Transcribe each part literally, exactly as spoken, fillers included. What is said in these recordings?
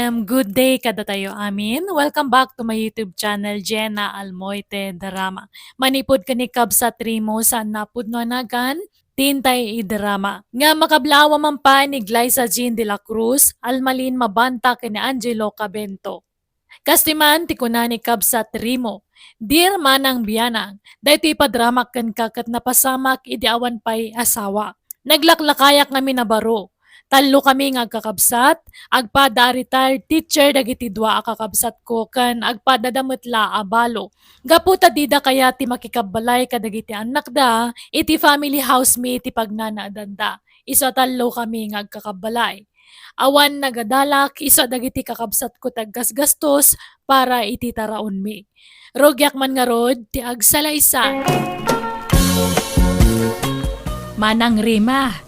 Um, good day kadatayo amin. Welcome back to my YouTube channel, Jenna Almoite Drama. Manipud ken ni Kabsat Rimo, saan napudno a nagan, tintay idrama. Nga makablaawa man pay ni Glyza Jean de la Cruz, Almalin Mabanta ken ni Angelo Cabento. Kas ti man ti kuna ni Kabsat Rimo, "Dear Manang Bianang, daytoy padramak kenka ket napasamak idi awan pay asawa. Naglaklakayak ngamin a baro. Tallo kami nga agkakabsat, agpada a retired teacher dagiti dua a kakabsatko ken agpada da met la a balo. Gapu ta dida kayat ti makikabbalay kadagiti annakda, iti family house mi ti pagnanaedanda. Isu a tallo kami nga agkakabbalay. Awan nagadalak isu a dagiti kakabsatko ti aggasgastos para iti taraonmi. Rugiak man ngarud ti agsalaysay." Manang Rima,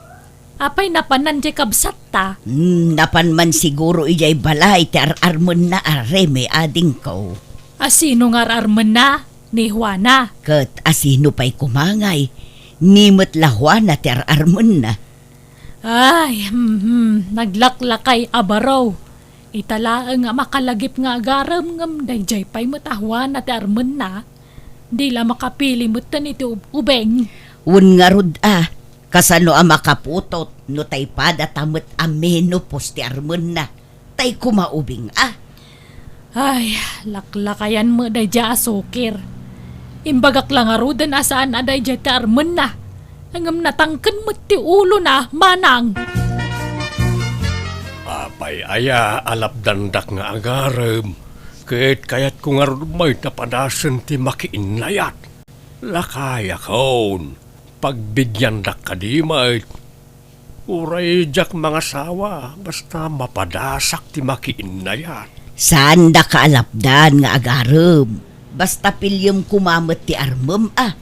apay napanan diay kabsatta? Hmm, napan man siguro idiay balay ti ar-armenna a Remi, adingko. Asino nga ar-armenna? Ni Juana. Ket asino pay koma ngay? Ni met la Juana ti ar-armenna. Ay, mhm, naglaklakay a baro. Ita laeng a makalagip nga agarem ngem daydiay pay met a Juana ti armenna. Di la makapili metten iti ub-, ubing. Wen ngarud a, kasano a makaputot no tay padata met a menopause ti armenna? Tay koma ubing a. Ay, laklakayan met daydiay a sukir. Imbagak la ngaruden a saan a daydiay ti armenna. Ngem natangken met ti ulona, manang. Apay aya a lapdandak nga agarem, ket kayatko ngarud met a padasen ti makiinnayat. Lakayakon, pagbigiandak kadi met. Uray diak mangasawa, basta mapadasak ti makiinnayat. Saandaka a lapdan nga agarem, basta piliem koma met ti armem a.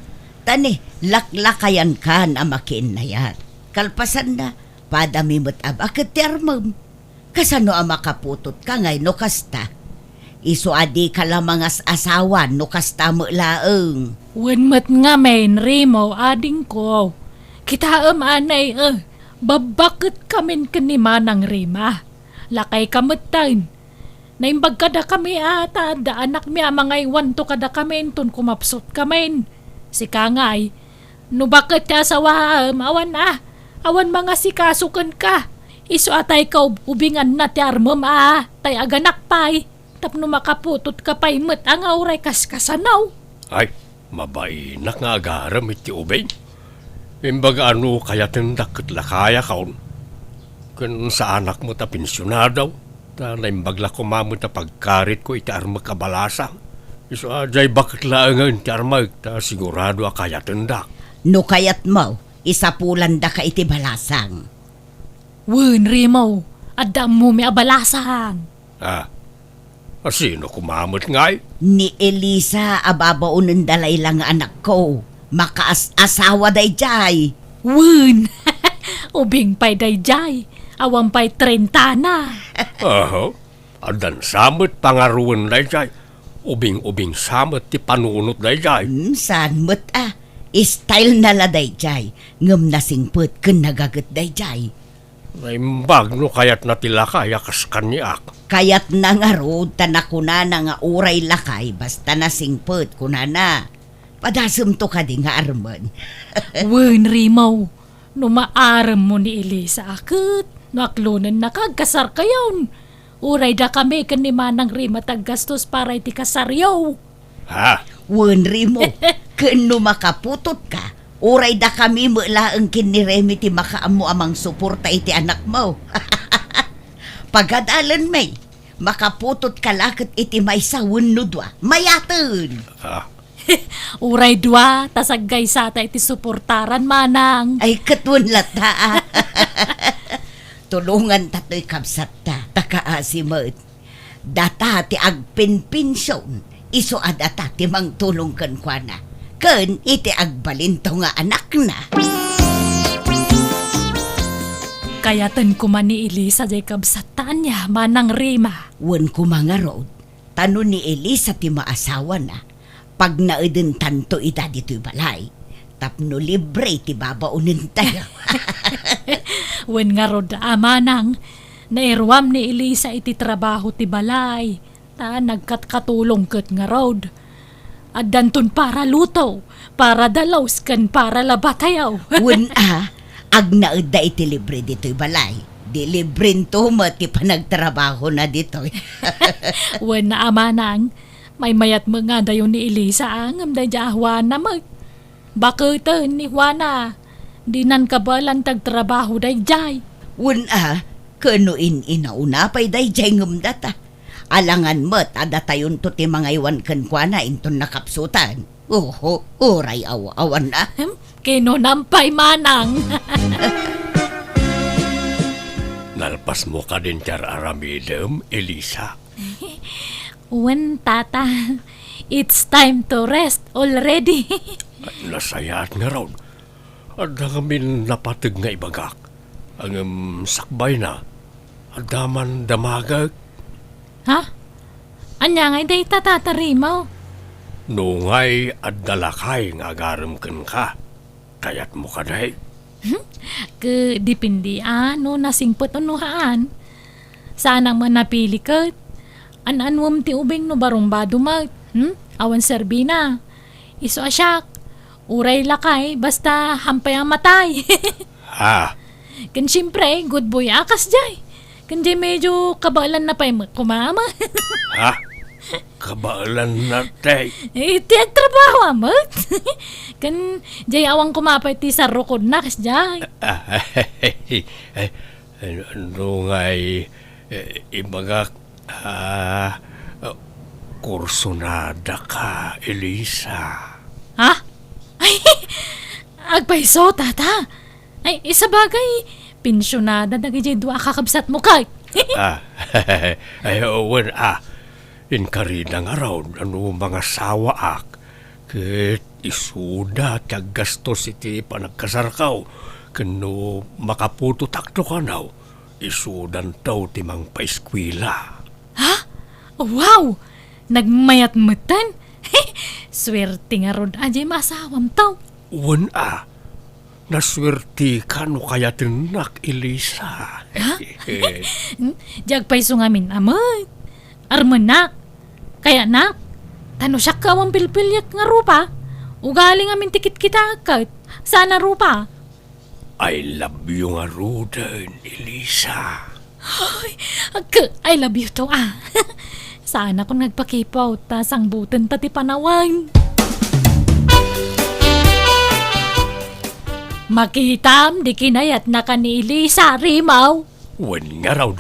Ta ni, laklakayankan a makiinnayat. Kalpasanna, padami met a baket ti armem. Kasano a makaputotka ngay no kasta? Isu a dika la mangas-asawa no kasta met laeng. Wen met ngamin, Rimo, adingko. Kitaem anay, eh, babbaketkamin ken ni Manang Rima. Lakayka metten. Naimbag kadakami a ta adda anakmi a mangaywanto kadakami inton kumapsutkamin. Sika ngay, no baket ti asawaem, awan a, awan mangasikaso kenka. Isu a tay kaub-ubinganna ti armem a, tay aganak pay, tapno makaputotka pay met a nga uray kaskasano. Ay, mabainak nga agarem iti ubing. Imbag a no kayatendak ket lakayakon. Ken saanak met a pensionado, ta naimbag la koma met a pagkaritko iti armek a balasang. Isu a diay baket laengen ti armek, ta sigurado a kayatendak. No kayatmo, isapulandaka iti balasang. Wen, Rimo, adda ammomi a balasang. Ah, asino koma met ngay? Ni Elisa a babaonenda layla nga anakko. Makaas-asawa daydiay. Wen, ubing pay daydiay. Awan pay trentana. Aha. Addan sa met pangaroen daydiay. Ubing-ubing sa met ti panunot daydiay. Hmm, saan met a. Style na la daydiay. Ngem nasingpet ken nagaget daydiay. Naimbag no kayatna ti lakay a kas kaniak. Kayatna ngarud ta nakunana nga uray lakay basta nasingpet, kunana. Padasemto kadi nga armen. Wen, Rimo, no maaremmo ni Elisa a ket no aklonennaka agkasarkayon. Uray dakami ken ni Manang Rima ti aggastos para iti kasaryo. Ha? Wen, Rimo, ken no makaputotka, uray dakami met laeng ken ni Remy ti makaammo a mangsuporta iti anakmo. Pagadalenmi, makaputotka la ket iti maysa wenno dua. Mayaten! Ah. Uray dua, ta saggaysata iti suportaran, manang. Ay, ket wen latta, a. Tulonganta toy kabsatta, ta kaasi met. Data ti agpenpension, isu a data ti mangtulong kenkuana, ken iti agbalinto nga anakna. Kayaten koma ni Elisa diay kabsatta ania, Manang Rima. Wen koma ngarud, ta no ni Elisa ti maasawana, pagnaedentanto ida ditoy balay, tapno libre ti babaonentayo. Wen ngarud a, manang, Nairuam ni Elisa iti trabaho ti balay, ta nagkatkatulong ket ngarud. Addanton para luto, para dalus, ken para labatayaw. Wen a, agnaedda iti libre ditoy balay. Di librento met ti panagtrabahona ditoy. Wen a, manang, maymayat met nga adayo ni Elisa, a, ngem daydiay a Juana met. Baketen ni Juana, dinan kabaelan ti agtrabaho daydiay. Wen a, ken no in-inauna pay daydiay ngem data. Alangan met a datayonto ti mangaywan kenkuana inton nakapsutan. Oho, uray aw-, awan a. Hmm? Kinunam pay manang. Nalpasmo kadin ti ar-aramidem, Elisa? Wen, Tata. It's time to rest already. Nasayaat ngarud. Adda ngamin napateg nga ibagak. Ngem sakbayna, adda man damagek. Ha? Ania ngay dayta, Tata Remo? Nungay adda lakay nga agarem kenka, kayatmo kadi? Hmm? Ket depende a no nasingpet wenno haan. Saanak met napili ket. An-anuem ti ubing no barumbado met. Hmm? Awan serbina. Isu a siak, uray lakay, basta haan pay a matay. Ha? Ken siempre, good boy a kasdiay. Ken diay medyo kabaelanna pay met koma, ama. Ha? Kabaelanna, tay? Eh, ti agtrabaho a met. Ken diay awan koma pay ti sarrukodna kasdiay. Ah, eh, eh, no ngay, eh, ibagak, ah, kursunada ka, Elisa. Ha? Ay, agpayso, Tata. Ay, isabagay, pensionada dagiti dua a kakabsatmo kay. Ah, ay, wen, ah, inkarida ngarud a no mangasawaak, ket isuda ti aggastos iti panagkasarko, ken no makaputotakto kano, isudanto ti mangpaeskuela. Ha? Wow! Nagmayat metten? Suerte ngarud a diay maasawamto. Wen a, nasuerteka no kayatennak, Elisa. Ha? Hmm? Diak pay isu ngamin a met. Armennak, kayatnak, ta no siak ket awan pilpiliek nga rupa, ugali ngamin ti kitkitaek ket, saan a rupa. I love you ngaruden, Elisa. Ay, ket I love you too, ah. Saanakon nga agpakipot ta sangbutenta ti panawen. Makitam di kinayatnaka ni Elisa, Remo. Wen ngarud.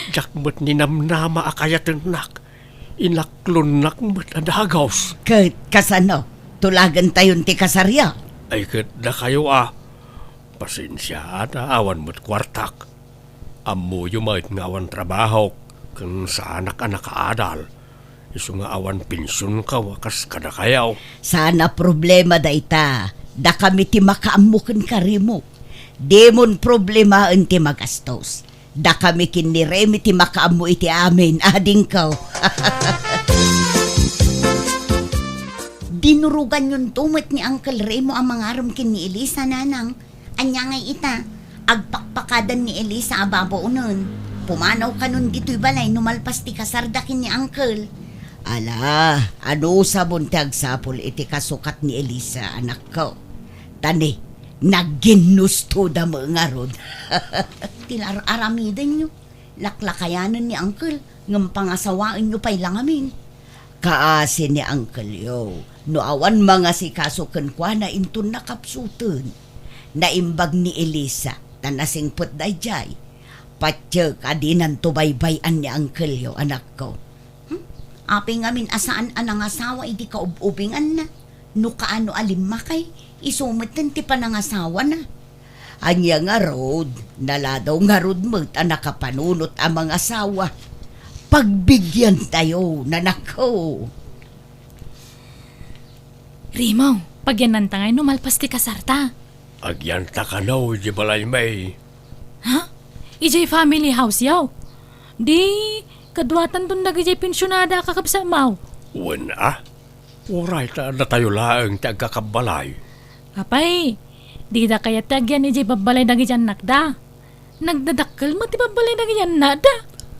Diak met ninamnama a kayatennak. Inaklonnak met a dagus. Ket kasano? Tulagentayon ti kasaryo? Ay, ket dakayo a. Pasensiaak ta awan met kuartak. Ammoyo met nga awan trabahok, ken saanak a nakaadal. Isu nga awan pensionko a kas kadakayo. Saan a problema dayta. Dakami ti makaammo kenka, Remo. Dimon problemaen ti magastos. Dakami ken ni Remo ti makaammo iti amin, adingko. Dinuroganyonto met ni Uncle Remo a mangarem ken ni Elisa, nanang. Ania ngay ita, agpakpakadan ni Elisa a babaonen. Pumanaw kanon ditoy balay no malpas ti kasarda ken ni Uncle. Ala, anusabon ti agsapul iti kasukat ni Elisa, anakko. Ta ni, nagginnustoda met ngarud. Ti ar-aramidenyo, laklakayanen ni Uncle, ngem pangasawaenyo pay la ngamin. Kaasi ni Uncle-yo, no awan mangasikaso kenkuana inton nakapsuten. Naimbag ni Elisa, ta nasingpet daydiay. Patiek a dinanto baybay-an ni Uncle-yo, anakko. Hmm? Apay ngamin a saan a nangasawa idi kaub-ubinganna? No kaano a limmakay, isu metten ti panangasawana. Ania ngarud, naladaw ngarud met a nakapanunot a mangasawa. Pagbigiantayo, nanakko. Remo, pagyannanta ngay no malpas ti kasarta. Agyanta kano idiay balaymi. Ha? Idiay family house-yo? Di, kaduatanton dagidiay pensionada a kakabsatmo? Wen a. Uray ta datayo laeng ti agkakabbalay. Apay, dida kayat ti agyan idiay babbalay dagidiay annakda? Nagdadakkel met ti babbalay dagiti annada.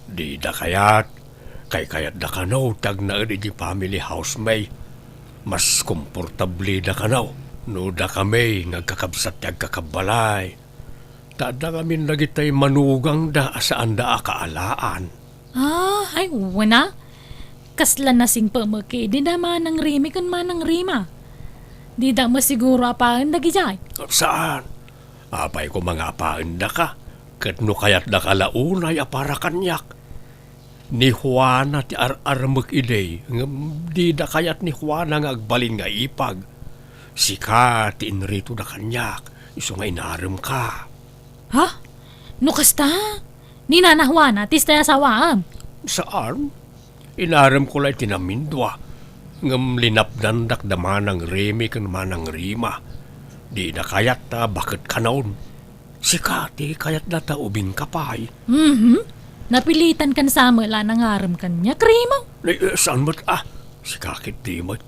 Dida kayat. Kaykayatda kano ti agnaed iti family house, May. Mas komportableda kano no dakami nga agkakabsat ti agkakabbalay. Ta adda ngamin dagitay manugangda a saanda a kaalaan. Ah, ay, wen a. Kasla nasingpet met idi da Manang Remy ken Manang Rima. Dida met siguro apaen dagidiay. Saan? Apay koma nga apaendaka, ket no kayatdaka la unay a para kaniak. Ni Juana ti ar-armek idi, ngem dida kayat ni Juana nga agbalin nga ipag. Sika ti inritoda kaniak, isu nga inaremka. Ha? No kasta, ni Nana Juana ti isu ti asawaem? Saan? Inaremko la iti namindua, ngem linapdandak da Manang Remy ken Manang Rima. Dida kayat ta baket kanon. Sika ti kayatda ta ubingka pay. Mhm. Napilitankan sa met la nangarem kaniak, Remo. Ay, eh, saan met a? Sika ketdi met.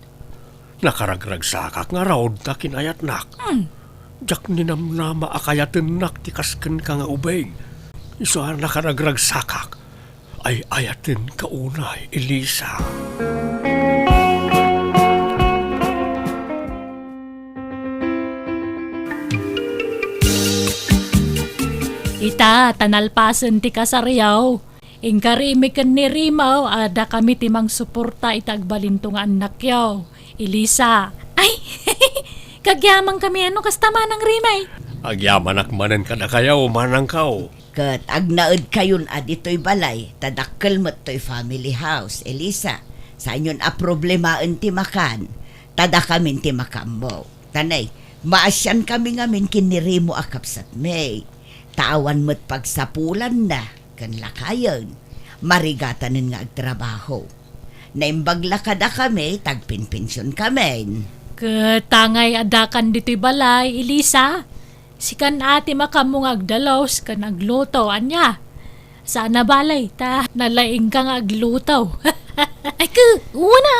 Nakaragragsakak ngarud ta kinayatnak. Hmm. Diak ninamnama a kayatennak ti kas kenka nga ubing. Isu a nakaragragsakak. Ay-ayatenka unay, Elisa. Ita, ta nalpasen ti kasaryo. Inka Remy ken ni Remo a dakami ti mangsuporta iti agbalinto nga annakyo, Elisa. Ay, kagyamankami a no kasta, Manang Remy. Agyamanak manen kadakayo, manangko. Ket agnaedkayon a ditoy balay, ta dakkel met toy family house, Elisa. Saanyon a problemaen ti makan, ta dakamin ti makaammo. Ta nay, maasiankami ngamin ken ni Remo a kabsatmi. Ta awan met pagsapulanna ken lakayen, marigatanen nga agtrabaho. Naimbag la kadakami, tagpenpensionkamin. Ket ta ngay addakan ditoy balay, Elisa, sikan a ti makaammo nga agdalus ken agluto, ania? Saan a bale, ta nalaingka nga agluto. Ay, ke, wen a.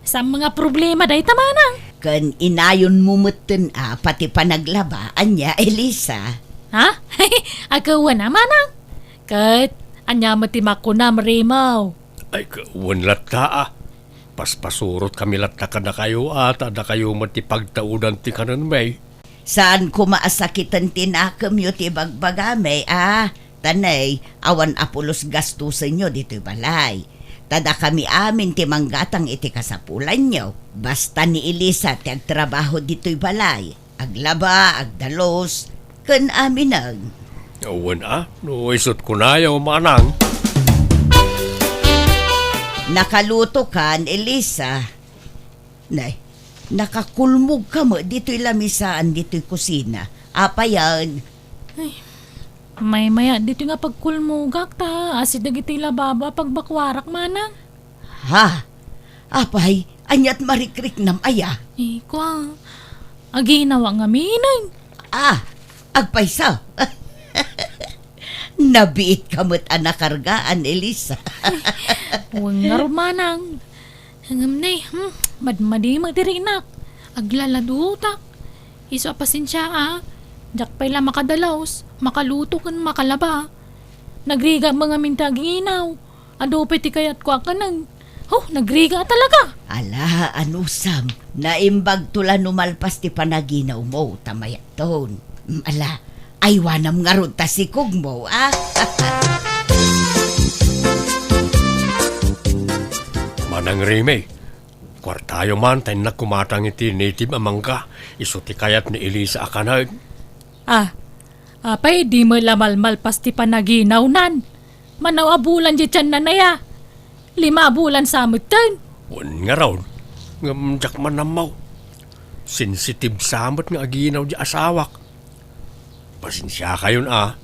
Saan nga problema dayta, manang? Ken inayonmo metten a pati panaglaba, ania, Elisa? Ha? Ay, ke, wen a, manang? Ket ania met ti makunam, Remo? Ay, ke, wen latta a. Paspasurotkami latta kadakayo a, ta dakayo met ti pagtaudan ti kanenmi. Saan koma a sakiten ti nakemyo ti ibagbagami a, ta nay, awan a pulos gastosenyo ditoy balay. Ta dakami amin ti manggatang iti kasapulanyo. Basta ni Elisa ti agtrabaho ditoy balay. Aglaba, agdalus, ken aminen. Wen a, no isut' kunayo, manang. Nakalutokan, Elisa. Nay, nakakulmogka met ditoy lamisaan ditoy kusina. Apayen? Ay, maymayat ditoy nga pagkulmogak ta asideg iti lababo a pagbakuarak, manang. Ha? Apay, aniat marikriknam aya? Iko a, aginawak ngaminen. Ah, agpayso. Nabiitka met a nakargaan, Elisa. Wen ngarud, manang. Ngem nay, hmm, madmadi met ti rinak. Aglaladutak. Isu a pasensia a. Diak pay la makadalus, makaluto ken makalaba. Nagrigat met ngamin ti aginaw. Adu pay ti kayatko a kanen. Huh, nagrigat talaga. Ala, anusam, naimbagto la no malpas ti panaginawmo, ta mayatton. Mm, ala, aywanam ngarud ta sikogmo, a? Manang Remy, kuartayo man ta innak kumatang iti native a mangga, isu ti kayat ni Elisa a kanen. Ah, apay, di met la malmalpas ti panaginawnan? Manaw a bulan diay tianna aya? Lima a bulan sa metten? Wen ngarud, ngem diak man ammo. Sensitive sa met nga aginaw diay asawak. Pasensiakayon a.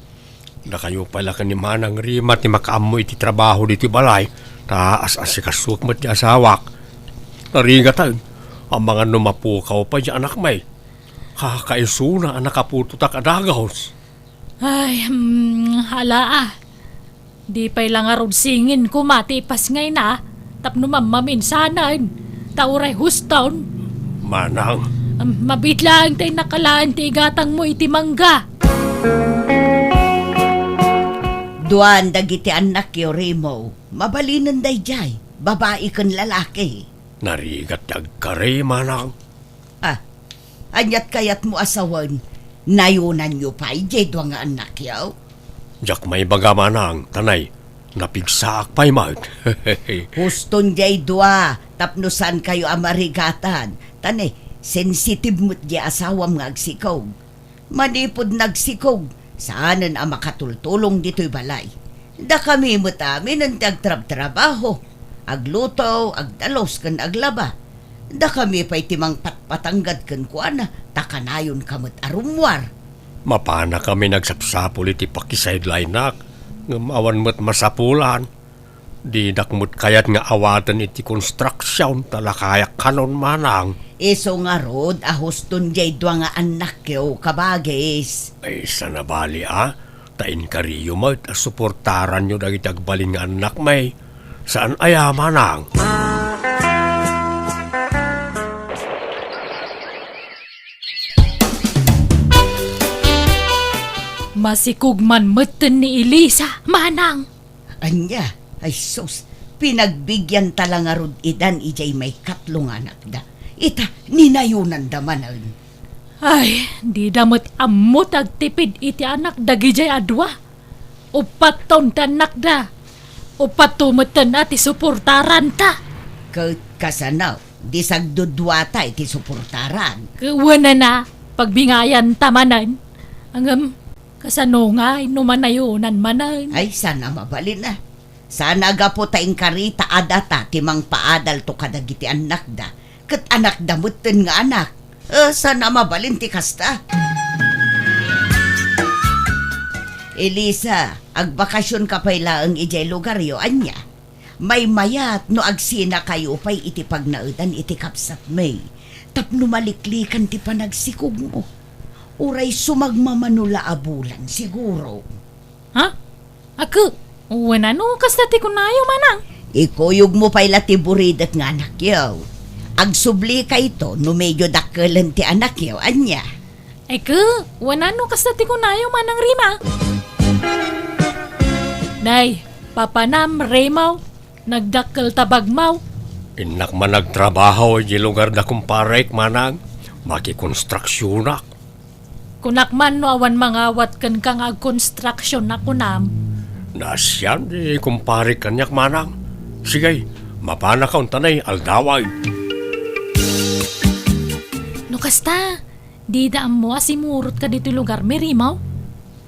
Dakayo pay la ken ni Manang Rima ti makaammo iti trabaho ditoy balay, ta as-asikasok met ti asawak. Narigaten, amangan no mapukaw pay diay anakmi. Kakaisuna a nakaputotak a dagus. Ay, hmm, ala a. Di pay la ngarud singin koma ti ipasngayna tapno mammaminsanen, ta uray huston. Manang. Am, mabiit laeng ta innak alaen ti igatangmo iti mangga. Duan dagiti annakyo, Remo. Mabalinen daydiay, babai ken lalaki. Narigat ti agkari, manang. Ah, aniat kayatmo a sawen? Nayunanyo pay diay dua nga annakyo? Diak maibaga, manang, ta nay, napigsaak pay met. Huston diay dua, tapno saankayo a marigatan. Ta nay, sensitive met diay asawam nga agsikog. Manipud nagsikog, saanen a makatultulong ditoy balay. Dakami met aminen ti agtrabtrabaho, agluto, agdalus ken aglaba. Dakami pay ti mangpatpatanggad kenkuana, ta kanayonka met a rummuar. Mapanakami nagsapsapul iti pakisideline-ak, ngem awan met masapulan. Dinak met kayat nga awaten iti konstruksion ta lakayak kanon, manang. Isu ngarud a huston diay dua nga annakyo, kabagis. Ay, saan a bali, a? Ta inkariyo met a suportaranyo dagiti agbalin nga annakmi. Saan aya, manang? Masikog man metten ni Elisa, manang. Ania? Ay sus, pinagbigyan ta la ngarud idan idiay maikatlo nga anakda. Ita, ninayunanda manen. Ay, dida met ammo ti agtipid iti anak dagidiay a dua. Uppat taon ti annakda. Uppat to metten a ti suportaranta. Ket kasano, di sagduduata iti suportaran? Ket wenana, pagbingayanta manen. Ngem, kasano ngay no manayunan manen? Ay, saan a mabalin a. Saan a gapu ta inkarita a data ti mangpaadalto kadagiti annakda, ket anakda metten nga anak. Eh, saan a mabalin ti kasta? Elisa, agbakasionka pay laeng idiay lugaryo, ania? Maymayat no agsinakayo pay iti pagnaedan iti kabsatmi, tapno maliklikan ti panagsikogmo. Uray sumagmamano la a bulan, siguro. Ha? Ket, wenano kasta ti kunayo, manang? Ikuyogmo pay la ti buridek nga anakyo. Agsublikayto no medyo dakkelen ti anakyo, ania? Ket, wenano kasta ti kunayo, manang Rima? Nay, papanam, Rimaw, nagdakkel ta bagmaw. Innak man agtrabaho iti lugar da kumparek, manang. Makikonstruksionak. Kunak man no awan mangawat kenka nga agkonstruksion a kunam. Naasian ti kumparek kaniak, manang. Sige, mapanaka unta nay aldawan. No kasta, dida ammo a simurotka ditoy lugarmi, Rimaw?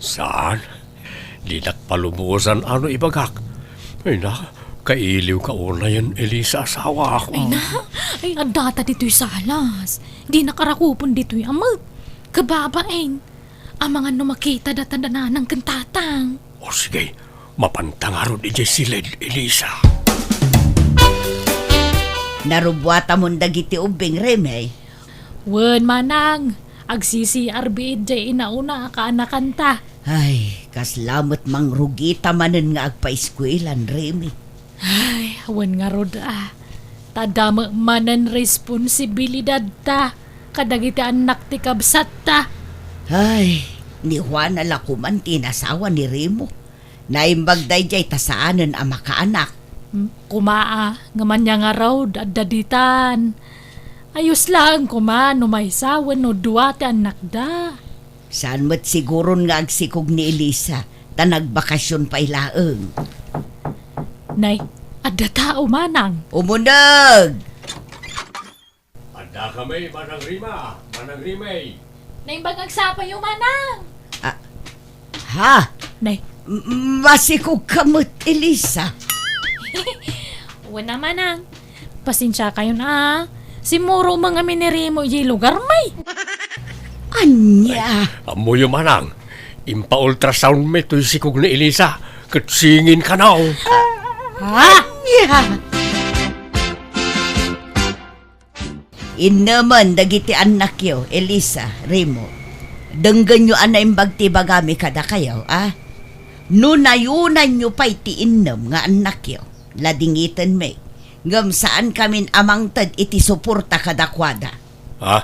Saan? Dinak palubosan a no ibagak. Ay na, kailiwka unayen, Elisa, asawak. Ay na, ay, addata ditoy salas. Dinak arakupen ditoy a met. Kababain. Amangan no makita data da nanang ken tatang. O sige, mapanta ngarud idiay siled, Elisa. Narubbuatamon dagiti ubbing, Reme? Wen, manang, agsi-C R B idiay inauna a kaanakanta. Ay, kasla met mangrugita manen nga agpaiskuelan, Reme. Ay, wen ngarud a. Ta adda met manen responsibilidadta kadagiti annak ti kabsatta. Ay, ni Juana la koman ti inasawa ni Remo. Naimbag daydiay ta saanen a makaanak. Mm, koma a, ngem ania ngarud, adda ditan. Ayos laeng koma no maysa wenno dua ti annakda. Saan met siguron nga agsikog ni Elisa, ta nagbakasyon pay laeng. Nay, adda tao, manang. Umuneg! Adda kami, Manang Rima, Manang Rimay. Naimbag agsapayo, manang. Ah, ha? Nay. M-, masikog ka met, Elisa. Wen a, manang. Pasensiakayon a. Simmuro met ngamin ni Remo idiay lugarmi. Ania? Ay, ammoyo, manang. Impa-ultrasound mi toy sikog ni Elisa, ket singin kano. Ha? Ania? Innemen dagiti annakyo, Elisa, Remo. Denggenyo a naimbag ti ibagami kadakayo, a? No nayunanyo pay ti innem nga annakyo, ladingitenmi. Ngem saankamin a mangted iti suporta kadakuada. Ha?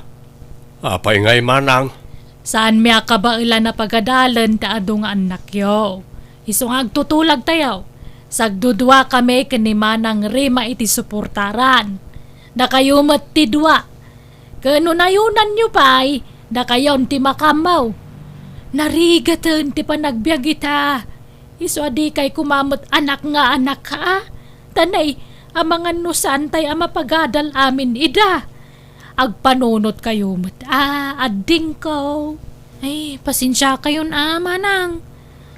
Apay ngay, manang? Saanmi a kabaelan a pagadalen ti adu nga annakyo. Isu nga agtutulagtayo, sagdudua kami ken ni Manang Rima iti suportaran. Dakayo met ti dua. Ken no nayunanyo pay, dakayon ti makammaw. Narigaten ti panagbiag ita. Isu a dikay koma met anak nga anak, a? Tanay, amangan no saantay a mapagadal amin ida. Agpanunotkayo met, a, addingko. Ay, pasensiakayon, a, manang.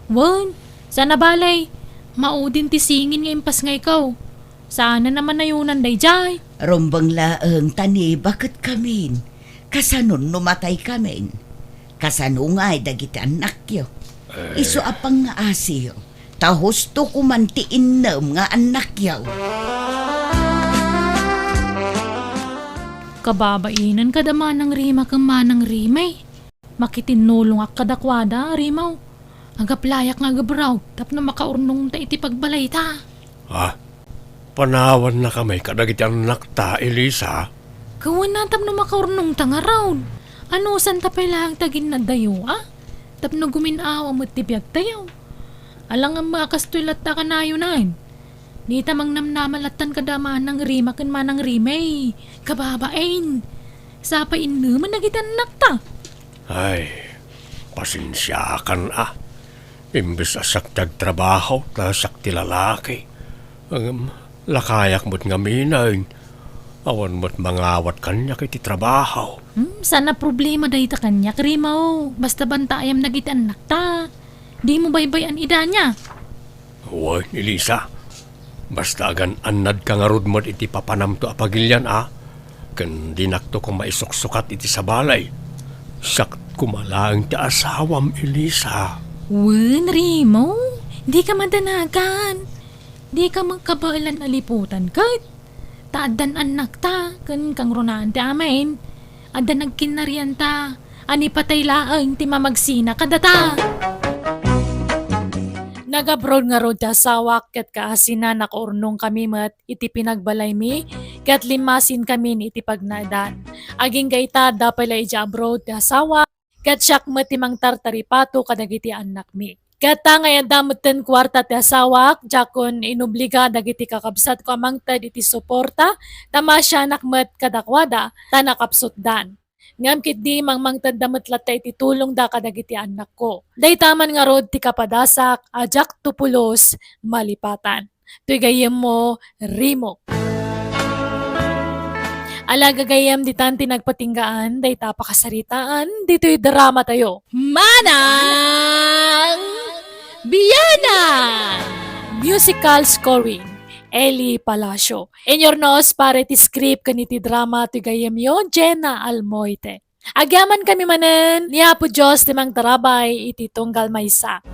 Wen, sana balay, maudin ti singin nga impasngayko. Saan a manayunan daydiay. Rumbeng laeng ta ni baketkamin. Kasanon no mataykamin? Kasano ngay dagiti annakyo? Isu a pangngaasiyo, ta husto koman ti innem nga annakyo. Kababainen kada Manang Rima ken Manang Rimay. Makitinnulongak kadakuada, Rimaw. Agaplayak nga agabraw tapno makaurnongta iti pagbalayta. Ah, panawanna kami kadagiti annakta, Elisa? Kawana tapno makaurnongta ngarud. Anusanta pay laeng ti aginnadayo, a? Tapno gumin-awa met ti biagtayo. Alangan a kastoy latta kanayonan. Dita mangnamnama lattan kada Manang Rima ken Manang Rimay. Kababain. Sapay innemen dagiti annakta. Ay, pasensiakan a. Imbes a siak ti agtrabaho, ta siak ti lalaki. Ngem, lakayak met ngamin. Awan met mangawat kaniak iti trabaho. Hmm, saan a problema dayta kaniak, Rimaw. Basta bantaayam dagiti annakta. Dimo baybay-an ida nia. Wen, Elisa, basta agan-annadka ngarud met iti papanamto a pagilian, a? Ken dinakto koma isuksukat iti sabali. Siak koma laeng ti asawam, Elisa. Wen, Rimaw, dika madanagan. Dika mangkabaelan a liputan ket. Ta addan annakta ken kangrunaan ti amin. Adda nagkinnarianta a ni patay laeng ti mamagsina kadata. Nag-abroad ngarud ti asawak ket kaasina nakaurnong kami met iti pinagbalaymi ket limmasin kami iti pagnaedan. Agingga ita, adda pay la idiay abroad ti asawak ket siak met ti mangtartaripato kadagiti annakmi. Ket ta nga adda metten kuarta ti asawak, diakon inobliga dagiti kakabsatko a mangted iti suporta, ta maasianak met kadakuada, ta nakapsutdan. Ngem ketdi, mangmangtedda met latta iti tulongda kadagiti annakko. Dayta man ngarud ti kapadasak a diak to pulos malipatan. Toy gayyemmo, Rimok. Ala, gagayyem, ditan ti nagpatinggaan dayta a pakasaritaan ditoy dramatayo. Manang Bianan! Musical scoring, Eli Palacio. Inyurnos para iti script ken iti drama toy gayyemyo, Jenna Almoite. Agyamankami manen, ni Apo Dios ti mangtarabay iti tunggal maysa.